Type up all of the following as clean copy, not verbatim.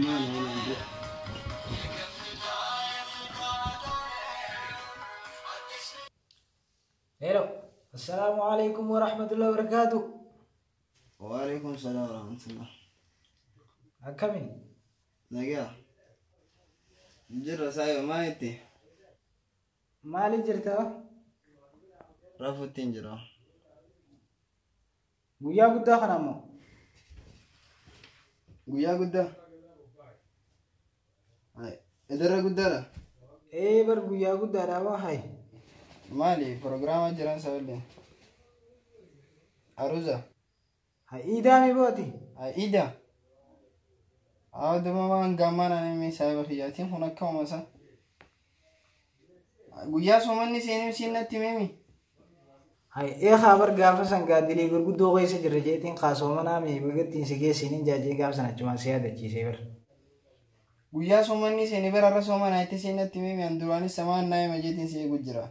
Maali maali? Hello. Assalaamu alaikum wa rahmatullahi wa barakaatu. Waalaikum salaam wa rahmatullah. Akkami? Nagaa. Jirra saayo maa itti? Maali jirta? Rafuutti hin jira. Guyyaa guddaa kana ammoo. Guyyaa guddaa? Idarra guddaadha? Ee bar guyyaa guddaadha waa hay. Maali prograama jiran saballee? Aruuza? Hay iidaami booti. Iida? Awwa waan gammaan ani mee saayiba kiyyaatiin kun akka uumasa. Guyyaa soomanni seenee siin natti himemi. Hay ee haa bar gaafa san gaaddilee gurguddoo keessa jirra jeetiin kaasoomanaa mee bagattiin si geessiin hin jaajee gaafa sana achumaan si yaadachiisee bar. Guyyaa soomanni seenee bara irra soomanaa itti siin natti himemi an duraanis samaan naa hima jeetiin si eegu jira.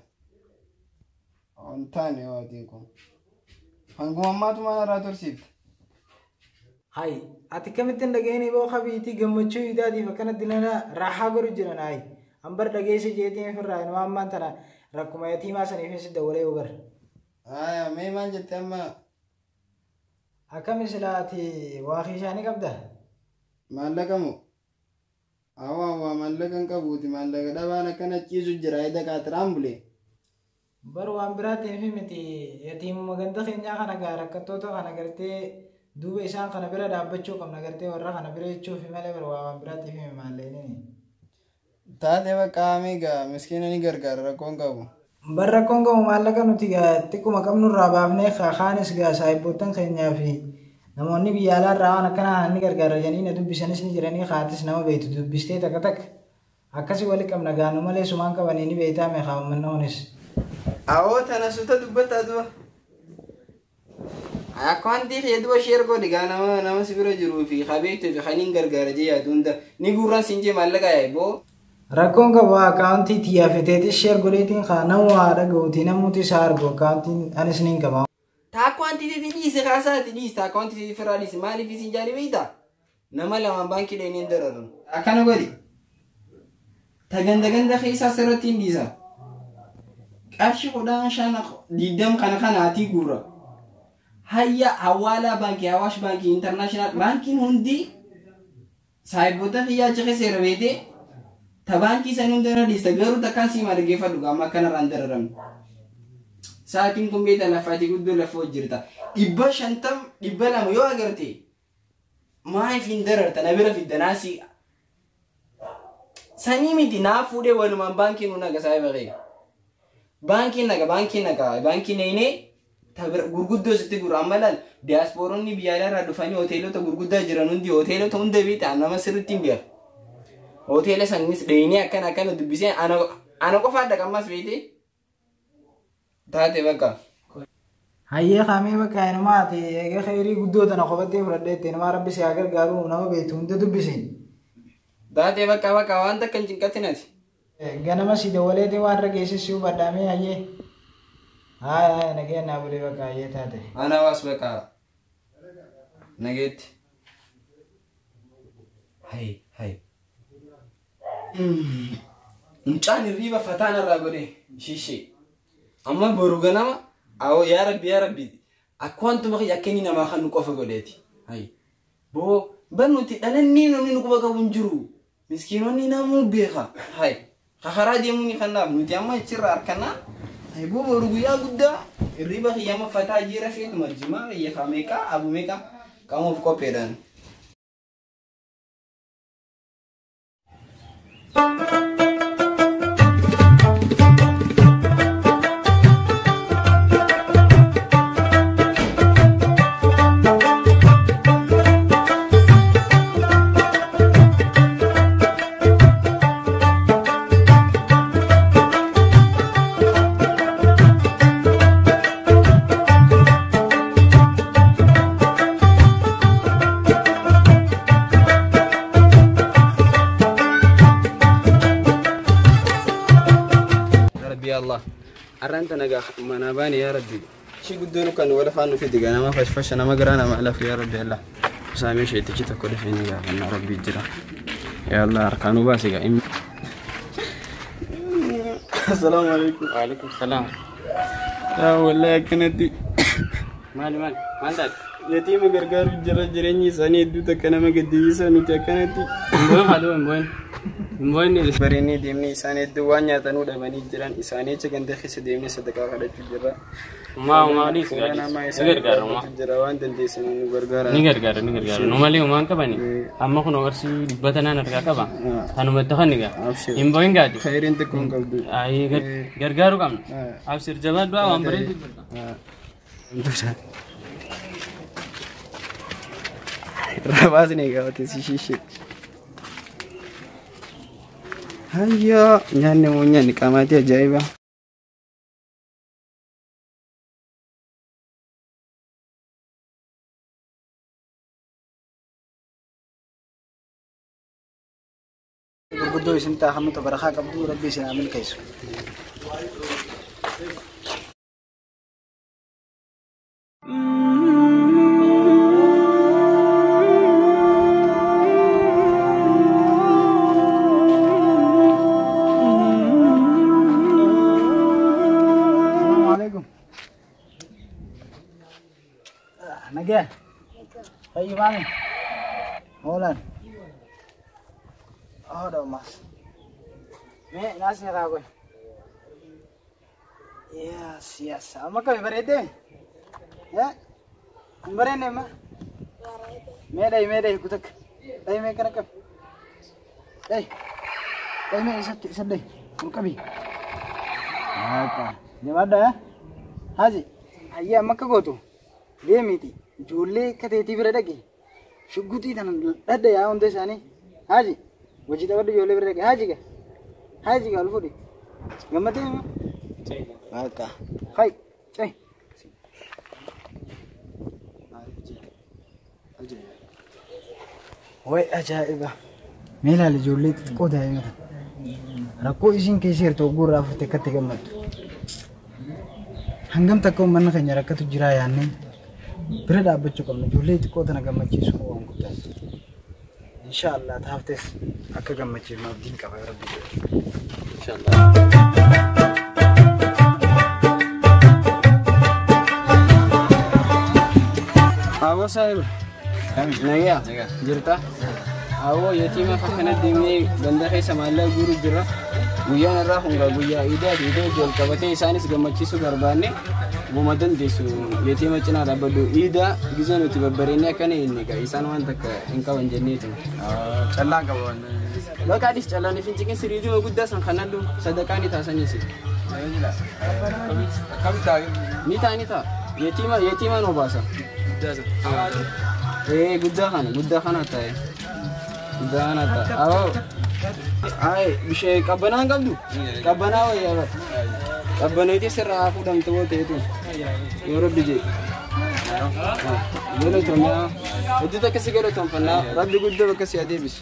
On taane waatiin kun. Hanguma ammaatu maal irraa tursiifte? Hay ati kamitti hin dhageenii boo qabiitii gammachuu iidaatiif akkanatti nana raaxaa godhu jiran hay. An bar dhageesse jeetiin ofirraa inuma ammaan tana rakkuma yatiimaa saniif si dawwalee bar. Aya mee maal jette amma? Akkami silaa ati waa kiishaanii qabda? Maallaqa moo? Awwa awwa maallaqa hin qabuuti maallaqa dhabaan akkana ciisu jira eda qaaxiraan bulee. Bar waan biraatiin fi miti yatiimuma ganda keenyaa kana gaa rakkattoota kana gartee duuba isaan kana bira dhaabbachuu qabna gartee warra kana bira jechuufi malee bar waan biraatiin fi maalleenini. Taatee bakka amee gaa miskiina ni gargaara rakkoon qabu. Bar rakkoon qabu maallaqa nuti gaa xiqquma qabnurraa baafnee kaanis gaa saahibboottan keenyaa fi namoonni biyya alaarraa waan akkanaa ni gargaara jedhanii na dubbisanis ni jiranii kaatis nama beektu dubbistee takka takka akkasii wali qabna gaanu malee sumaan qabanii ni beektaa meeqa uummanni kunis. Awoo tana suuta dubbataa duba. Akkaantii kee duba sheer godhi gaa nama nama si bira jiruu fi qabeettuu fi kan hin gargaara jee yaadu hunda ni guurran siin jee maallaqa yaa'e boo. Rakkoon qabu akkaawuntii tiyyaa fiteetis sheer godheetiin kaa nama waa dhaga'uuti namuuti isaa argu akkaawuntiin anis ni qaba. Ta akkaawuntii teetii dhiisi kaasaati dhiisi ta akkaawuntii teetii firraa dhiisi maaliif isin jaali beektaa? Nama lamaan baankii dheenee hin dararan. Akkana godhi. Ta ganda ganda keessaa sirratti hin dhiisa. Qarshii 10 5 20 kana kanaatii guura. Hayya hawaalaa baankii Awaash baankii intarnaashinaal baankiin hundi saahibboota kiyyaa achi keessa irra beetee ta baankii sanii hunda irra dhiista garuu takkaan sii maal dhaggeeffadhu amma akkanarraan dararamne. Sa'aatiin kun beektaa lafaatii guddoo lafa jirta. 500 200 yoo agarte maaliif hin dararta na bira fidda naasii. Sanii miti naa fuudhee walumaan baankiin nu naga saahiba kee. Baankiin naga baankiin naga baankiin neenee gurguddoo sitti gurra amma laal diyaaspooronni biyya alaarraa dhufanii hoteelota gurguddaa jiran hundi hoteelota hunda beektaa nama sirriitti hin beeku. Hoteela sanis dheenee akkana akkana dubbisee ana qofaa dhaqa ammas beektee taate bakka. Hayyee qaamee bakka inumaa ati eega khayrii guddoo tana qofattee fudhadheette inumaa rabbi si haa gargaaru nama beektu hunda dubbisiin. Taate bakka bakka waan takka hin cinqatin ati. Ganama si dawwaleetiin waan irra geessis si hubadhaamee hayyee. Haaya haaya nageen naa bulee bakka hayyee taate. Ana waas bakka nageetti. Hay hay. Mucaan hirriiba fataan irraa godhe shishee. Amma boru ganama awoo yaa rabbi yaa rabbi akka wantuma kiyya akka inni namaa kan nu qofa godheeti. Hay. Boo bar nuti dhalannee namni nu quba qabu hin jiru. Miskiinonni namuu beeka. Hay. Karaa deemuu ni kanaaf nuti amma achirra harkanaa. Hay boo boru guyyaa guddaa hirriiba kiyya amma fataa jira feetuma jimaa kiyya kaa meeqa abu meeqa qaama of qopheedhaan. Rabbi Allah. Arraan tana gaa manaa baane yaa Rabbi. Ishii guddoon kan wal afaan nufi diga nama fashfasha nama garaa nama alafu yaa Rabbi Allah. Saamee sheetichi tokko dhufee ni gaafannaa rabbii jira. Yaa Allah harkaanuu baase gaa. Assalaamu alaikum. Waalaikum salaam. Yaa wallahi akkanatti Maali maali? Maal taate? yatiima gargaaru jira jireenyi isaanii hedduu takka nama gaddisiisa nuti akkanatti. Hin boo'in haadha hin boo'in. Hin boo'in. Bareennee deemnee isaan hedduu waan nyaatanuu dhabanii jiran isaanii achi ganda keessa deemnee sadaqaa kadhachuu jirra. Umaa umaa dhiis Fuula gaadhiis. namaa Ni isaan gargaara umaa. dhaabbatu jira waan dandeessanii nu gargaara. Ni gargaara ni gargaara. Nu malee umaan qabani. Amma kun agarsiis dhibbata naan argaa qaba. Tanumatti kan egaa. Abshir. Hin boo'in gaadhi. Khayriin xiqqoo hin qabdu. Ayii gargaaruu qabna. Abshir jabaadhu waan bareedu jirta. Irraa baasnee gaafate si shiishee. Hayyaa nyaanni moo nyaanni qaamaatii ajaa'iba. Gurguddoo isin taa hamma barakaa qabdu rabbi isin haa milkeessu. Assalamu alaikum. Nagaa. Fayyu maami. Hoolaan. Hoodha ammas. Mee naas ni kaa goy. Yes, yes. Amma akkami bareeddee? Yaa? Hin bareedne amma? Mee dhayi mee dhayi kutakka. Dhayi mee kana qabi. Dhayi. Dhayi mee isatti isa dhayi. Ol qabi. Haaqa. Jabaadha yaa? Haji. Hayyee amma akka gootu. Deemiiti. Ijoollee akka teetii bira dhaqi. Shugguxii tana dhadha yaa hunda isaanii. Haji. Hojii taphadhu ijoollee bira dhaqi. Haji gaa. Haji gaa ol fuudhi. Gammadee moo? Haaqa. Hai. Cai. Way ajaa'iba! Mee ilaali ijoollee xixiqqoo daa'ima tana. Rakkoo isiin keessa jirtu hogguu irraa furte akkatti gammaddu. Hangam takka uummanni keenya rakkatu jira yaannee bira dhaabbachuu qabna. Ijoollee xixiqqoo tana gammachiisuun waan guddaadha. Inshaallah taaftes akka gammachiifnu abdiin qaba yoo rabbi jedhe. Inshallah. Awwa saahiba. Nagaya. Jirta. Awwa yatiima akkana deemnee ganda keessa maallaqa guuruu jirra. Guyyaan irraa kun guyyaa iidaati. Iidoo wal qabatee isaanis gammachiisuu barbaanne guma dandeessu yatiima cinaa dhaabbadhu. Iidaa gizee nuti babbareennee akkana inni egaa isaan waan takka hin qaban jenneetu. Callaan qaba waan. Maqaanis callaan ifin cikin siriiduma guddaa san kanallu sadaqaa ni taasaniisi. Akkamitti taa'ee? Ni ta'a ni ta'a. Yatiima yatiima nu baasa. Ee guddaa kana guddaa kana ta'e. Guddaa kana ta'e. Awwa. Ay bishee qabbanaa hin qabdu? Qabbanaa wayyaa bara. Qabbaneetii sirraa haa fuudhamtu yoo ta'etu. Yoo rabbi jedhe. Galatoomyaa. Hedduu takka si galatoomfannaa. Rabbi guddoo bakka si adeebisu.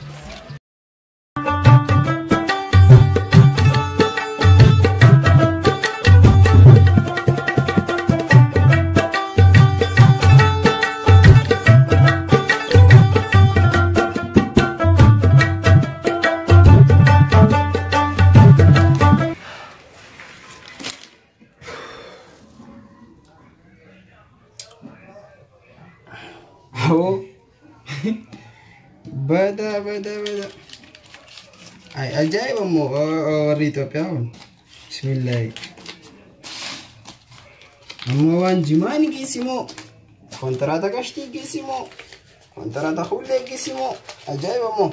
Awoo. Bada bada bada. Ay ajaa'iba immoo warri Itoophiyaa kun. Bismillaahi. Ammoo waan jimaan geessimoo kontiraata qashtii geessimoo kontiraata hullee geessimoo ajaa'iba immoo.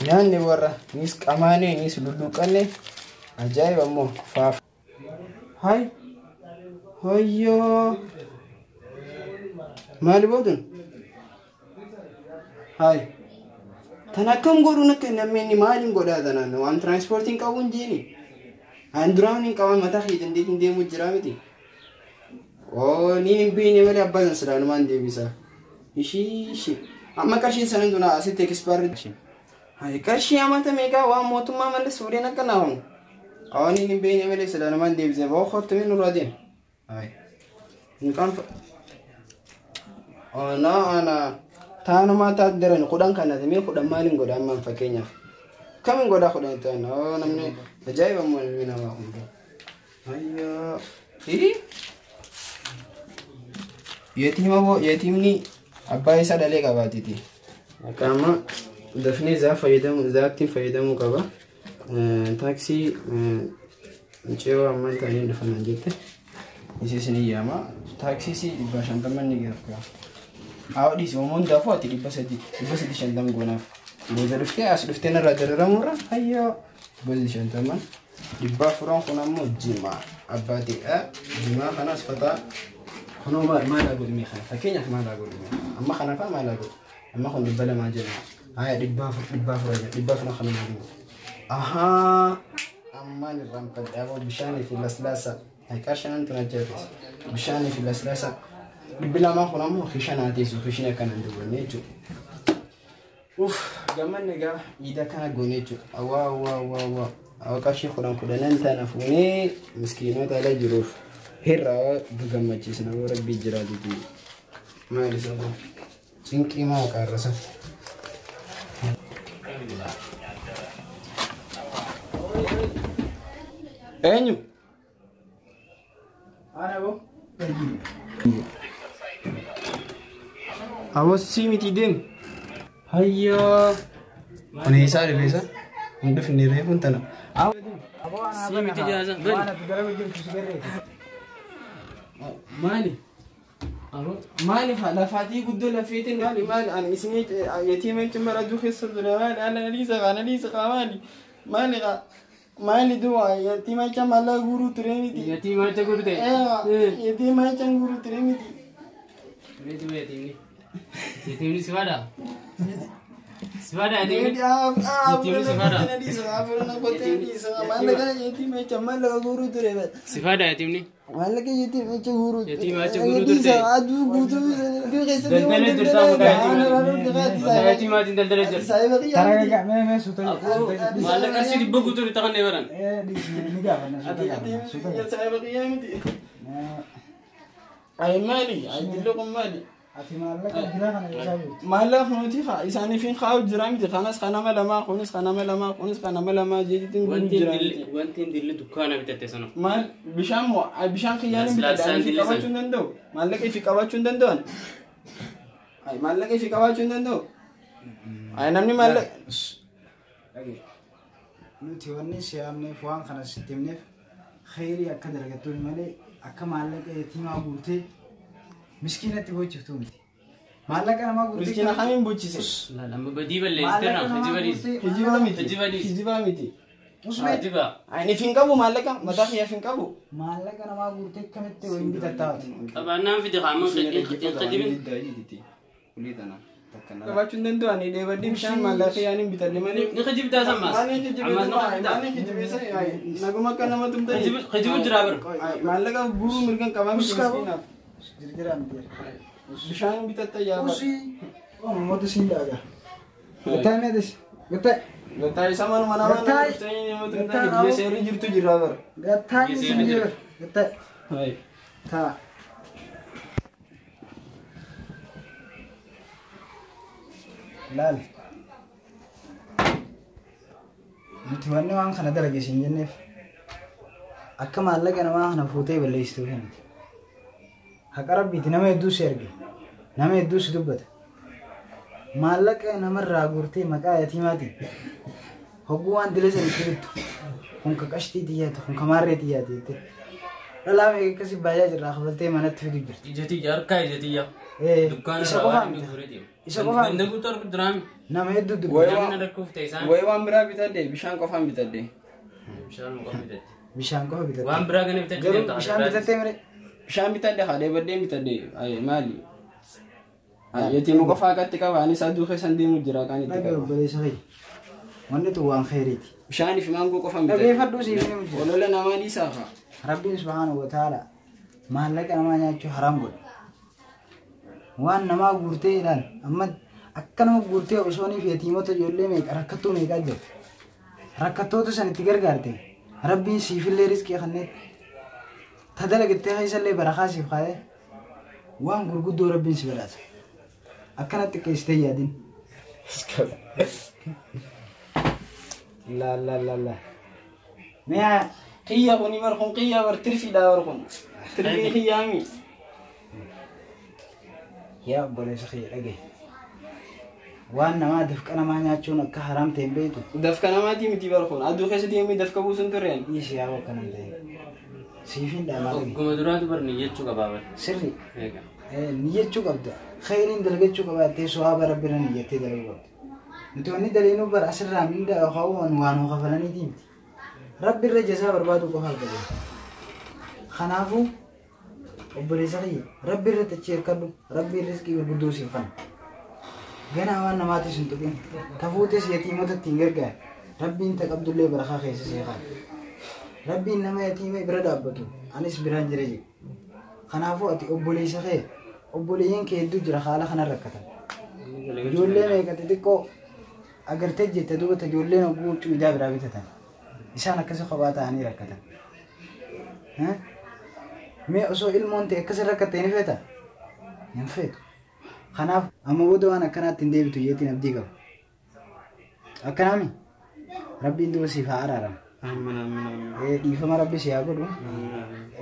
Nyaanni warra nis qamaanee nis lulluqanne ajaa'iba immoo faaf. Hay. Hayyoo. Maali boodun? Hay. Tan akkam godhuun akka namni inni maaliin godhaa tanaan waan tiraanspoortiin qabuun jeeni. An duraan hin qaban mataa kee dandeettiin deemuu jira miti. Oo niin hin beekne malee abbaa san silaanumaan deebisa. Ishii ishii. Amma qarshiin sanan tuna asitti ekspaarri. Hay qarshii amata meeqaa waan mootummaa malee fuudheen akka naafamu. Oo niin hin beekne malee silaanumaan deebisa. Boo hortumee nurraa deema. Hay. Hin qaanfa. Ana ana taanumaa taat daran 10 kana mee 10 maaliin godha ammaan fakkeenyaaf. Kamiin godha 10 ta'an namni ajaa'iba immoo ilmi namaa kun. Ayyaa. Hii? Yetiima boo yetiimni abbaa isaa dhalee qabaatiti. Akka amma dafnee zaa fayyadamu zaattiin fayyadamuu qaba. Taaksii mucayyoo ammaan ta'anii dhufanan jette. Isiis ni yaama. Taaksii si 150 ni gaaf. Haa dhiisi oomoon daafuu ati 300 350 goonaaf. Booda dhuftee as dhuftee narraa dararamuurra hayyoo 350. 400 kun ammoo jimaa abbaatiidha. Jimaa kanas fataa. Kunoo maal haa godhu mee kana fakkeenyaaf maal haa godhu mee amma kana fa'aa maal haa godhu amma kun 200 jedhama. Haya 400 400 jedha 400 kana maal godhu. Ahaa ammaan irraanfadhe aboo bishaanii fi laslaasa qarshiin tun ajjaa'ibes bishaanii fi laslaasa 200 kun ammoo kishanaa teessu kishina akkana hin dubbanne jechuudha. Uff gammanne egaa iida kana goone jechuudha. Awwaa awwaa awwaa awwaa awwa qarshii 10 10 tana fuunee miskiinota ala jiruuf hirra gammachiisna yoo rabbii jiraatuti. Maali sababa cinqii maa qaarrasa. Eenyu? Ana boo. Aboo sii miti deemu. Hayyaa. Kun eessaa dhufe isa? Hin dhufne reefuun tana. Sii miti jaasa. Waan ati gara jirtu si garreeti. Maali? Maali lafaatii guddoo lafeetiin maali maali ani isin yetiima jechuun bara aduu keessa ture maali ana dhiisa kana dhiisa maali maali maali du'a yetiima jecha maallaqa guuruu ture miti. Yetiima jecha guurte. Yetiima jecha guuruu ture miti. Beetu yetiimni. Yetiimni si baadha? Si baadha yetiimni? Yetiimni si baadha? Maallaqa guuruu ture. Si baadha yetiimni? Maallaqa yetiima jecha guuruu. Yetiima jecha guuruu turte. Aduu guutuu keessatti Daldala jirtaa maqaa yetiimaa. Maqaa yetiimaatiin daldala jirta. Taraga mee mee suuta suuta. Maallaqa qarshii 100 guutuu itti kanneen baran. Ni gaafanna suuta gaafanna suuta gaafanna. Ay maali? Ay dilluqun maali? Ati maallaqa jira kana eessaa jirtu? Maallaqa nuti isaaniif hin kaa'u jira miti. Kanas kan nama lamaa kunis kan nama lamaa kunis kan nama lamaa jeetiin guuruu jira miti. Wanti hin dilli dukkaana bitatte sana. Maal bishaan moo bishaan kiyyaan bitadha ifi qabachuu hin danda'u. Maallaqa ifi qabachuu hin danda'an. Ay maallaqa ifi qabachuu hin danda'u. Ay namni maallaqa. Dhagee. Nuti wanni si yaamneef waan kana sitti himneef khayrii akka dalagattuuf malee akka maallaqa yatiimaa guurtee miskiinatti bochiftuu miti. Maallaqa namaa guurtee. Miskiina kamiin bochise? Lama badii balleessiteerra. Hojii baliis. Kijibaa miti. Hojii baliis. Kijibaa miti. Kijibaa. Ani hin qabu maallaqa mataa kiyyaaf hin qabu. Maallaqa namaa guurtee akkamitti wayin bitattaati? Qabaannaan fide qaama hin qadibin. Qabaachuu hin danda'u ani dheebadhee bishaan maallaqa kiyyaan hin bitadhe malee. Ni kijibtaa sammaas. Maaliin kijibee maaliin kijibee naguma akka nama tumtanii. Kijibu jira bara. Maallaqa guuruu mirga hin qabaa miti miskiinaaf. Jirjiraan biyya. Bishaan bitatta yaaba. Usii. Uummata siin dhaaga. Gattaa meetis. Gattaa. Gattaa isa manuma nama Gattaa. nama tumtanii biyya seerri jirtu jira bara. Gattaa siin jira. Gattaa. Taa. Laal. Nuti wanni waan kana dalage siin jenneef akka maallaqa namaa kana fuutee balleessituuf miti. Haqa rabbiiti nama hedduu si erge nama hedduu si dubbata. Maallaqa namarraa guurtee maqaa yatiimaatiin hogguu waan dila sana itti bittu kun ka qashtii xiyyaate kun ka maarree xiyyaate jettee dhalaa meeqa akkasii baay'ee jirraa kafaltee manatti fidu jirti. Ija tiyya harkaa ija tiyya. Dukkaana Isa irraa qofaa waan miti. guuree deema. Isa qofaa Ganda miti. guutuu argu duraami. Nama hedduu dubbata. Namni rakkuuf ta'e isaan. Wayi waan biraa bitadhe bishaan qofaan bitadhe. Bishaan qofa bitatte. Bishaan qofa bitatte. Waan biraa gana bitachuu Garuu deemta. bishaan bitattee mire. Bishaan bitadhe haadha baddeen bitadhe maali? Yetiima qofaa akkatti qaba anis aduu keessan deemu jira kan itti Dhagee qaba. obboleessa kiyya. Wanni tun waan khayriiti. Bishaanii fi maangoo qofaan bitadhe. Dhageeffadhuu siif ni jira. Olola namaa dhiisaa haa. Rabbiin subhaanahu wa ta'ala maallaqa namaa nyaachuu haraam godhe. Waan namaa guurtee ilaal amma akka nama guurtee osoonii fi yatiimota ijoollee meeqa rakkattuu meeqaa jiru. Rakkattoota san itti gargaarte rabbiin siifillee riskii kanneen ta dalagattee keessallee barakaa siif kaa'ee waan gurguddoo rabbiin si badhaasa. Akkanatti xiqqeessitee yaadin. La la la la. Mee Qiyya kuni bar kun qiyya bar tirfiidha bar kun. Tirfii qiyyaami. Yaa obboleessa kiyya dhagaye. Waan namaa dafqa namaa nyaachuun akka haraam ta'e hin beektu. Dafka namaatii miti bar kun. Aduu keessa deemee dafka buusun turreen. Dhiisi yaa akkana hin ta'in. Siifin dhaamaa dhagaye. Ogguma duraatu bar niyyachuu qabaa bar. Sirri Eega. Niyyachuu qabda. Khayriin dalagachuu qabaattee su'aaba rabbirra niyyattee dalaguu qabda. Nuti wanni dalagnuu bara asirraa minda yookaan waan nu kafalaniitii miti. Rabbi irra jazaa barbaaduu qofaaf dalagna. Kanaafuu obboleessa kiyya rabbi irratti achi hirkadhu rabbiin rizqii gurguddoo siif kenna. Ganaa waan namaatis hin tuqin. Tafuutes yatiimota ittiin gargaari. Rabbiin ta qabdullee barakaa keessa sii kaa'e. Rabbiin nama yatiima bira dhaabbatu anis biraan jira jedhe. Kanaafuu ati obboleessa kee obboleeyyan kee hedduu jira haala kana rakkatan. Ijoollee meeqa xixiqqoo agartee jette duuba ta ijoolleen hogguu huccuu idaa biraa bitatan. Isaan akkasi kophaa ta'anii rakkatan. Mee osoo ilmoon ta'e akkasi rakkatte ni feeta? Hin feetu. Kanaaf amma booda waan akkanaatti hin deebitu jeetiin abdii qaba. Akkanaami? Rabbiin duuba siif haa araaramu. Amiin amiin amiin. Dhiifama rabbi si haa godhu.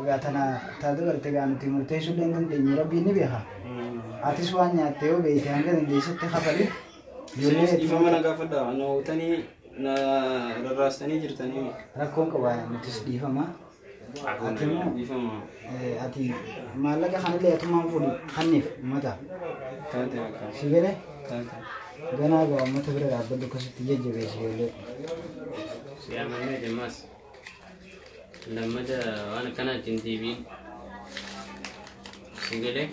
Egaa tana taa dabarte egaa nuti murteessuu illee hin dandeenyu rabbiin ni beeka. Atis waan nyaatte yoo beekte hanga dandeessetti kafali. Isinis dhiifama na gaafadha. Na hootanii na rarraastanii jirtanii. Rakkoon qaba nutis dhiifama. Ati immoo Dhiifama. Ati maallaqa kanallee atummaan fuudhi kanniif uummata. Taate bakka. Si galee Taate. Ganaa egaa uummata bira dhaabbadhu akkasitti jajjabeessi ijoollee. Si amannee deemaas. Lammata waan akkanaa ittiin deebiin. Si galee.